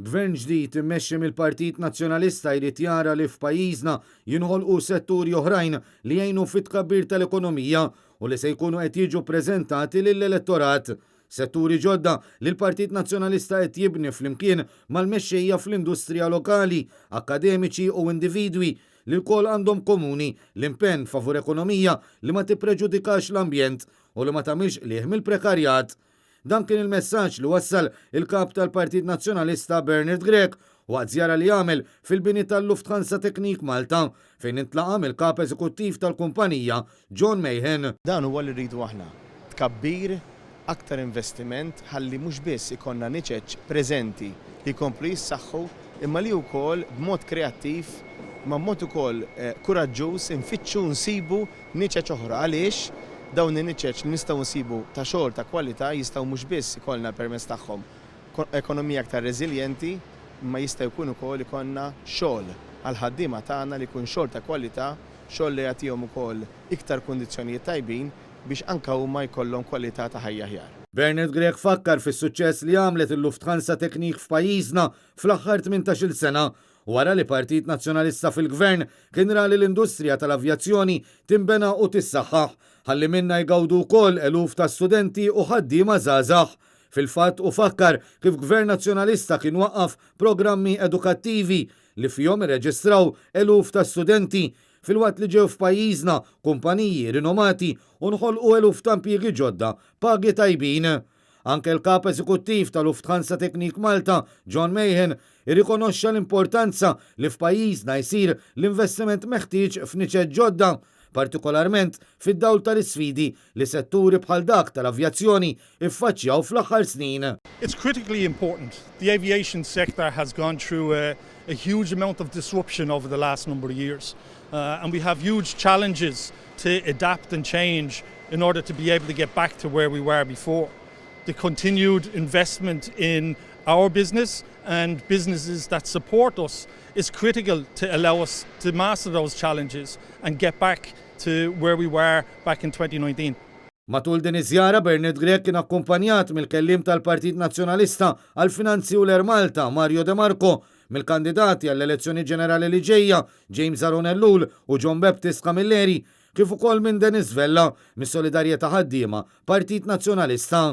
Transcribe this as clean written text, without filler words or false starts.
Gvern ġdid immexxi mill-Partit Nazzjonalista jrid jara li f'pajjiżna jinħolqu setturi oħrajn li jgħinu fit-tkabbir tal-ekonomija u li se jkunu qed jiġu ppreżentati lill-elettorat. Setturi ġodda li l-Partit Nazzjonalista qed jibni flimkien mal-mexxejja fl-industrija lokali, akkademiċi u individwi li lkoll għandhom komuni l-impenn favur ekonomija li ma tippreġudikax l-ambjent u li ma tagħmilx qligħ mill-prekarjat. Dan kien il-messaġġ li wassal il-Kap tal-Partit Nazzjonalista Bernard Grech waqt żjara li għamel fil-bini tal-Lufthansa Technik Malta, fejn intlaqa' mill-Kap Eżekuttiv tal-kumpanija, John Meehan. Dan huwa li rridu aħna, tkabbir, aktar investiment ħalli mhux biss ikollna niċeċ preżenti li jkomplu jissaħħu imma li wkoll b'mod kreattiv imma b'mod ukoll kuraġġuż infittxu u nsibu niċeċ oħra għaliex dawn in-niċeċ li nistgħu nsibu ta' xogħol ta' kwalità jistgħu mhux biss ikollna permezz tagħhom ekonomija aktar reżiljenti imma jista' jkun ukoll ikollna xogħol għall-ħaddiema tagħna li jkun xogħol ta' kwalità, xogħol li jagħtihom ukoll iktar kundizzjonijiet tajbin biex anke huma jkollhom kwalità ta' ħajja aħjar. Bernard Grech fakkar fis-suċċess li għamlet il-Lufthansa Technik f'pajjiżna fl-aħħar 18-il sena Wara li Partit Nazzjonalista fil-Gvern kien ra li l-industrija tal-avjazzjoni tinbena u tissaħħaħ, ħalli minnha jgawdu wkoll eluf ta' studenti u ħaddiema żgħażagħ. Fil-fatt hu fakkar kif Gvern Nazzjonalista kien waqqaf programmi edukattivi li fihom irreġistraw eluf ta' studenti, filwaqt li ġew f'pajjiżna kumpaniji rinomati u nħolqu eluf ta' impjiegi ġodda b'pagi tajbin. Anke l-Kap Eżekuttiv ta' Lufthansa Technik Malta, John Meehan, irrikonoxxa l-importanza li f'pajjiżna jsir l-investiment meħtieġ f'niċeċ ġodda, partikolarment fid-dawl tal-isfidi li setturi bħal dak tal-avjazzjoni ffaċċjaw fl-aħħar snin. It's critically important. The aviation sector has gone through a, a huge amount of disruption over the last number of years. And we have huge challenges to adapt and change in order to be able to get back to where we were before. The continued investment in our business and businesses that support us is critical to allow us to master those challenges and get back to where we were back in 2019. Matul din iż-żjara Bernard Grech kien akkumpanjat mill-kelliem tal-Partit Nazzjonalista għall-Finanzi u l-Air Malta, Mario De Marco, mill-kandidati għall-elezzjoni ġenerali li ġejja, James Aaron Ellul u John Baptist Camilleri, kif ukoll minn Dennis Vella mis-Solidarjetà Ħaddiema, Partit Nazzjonalista.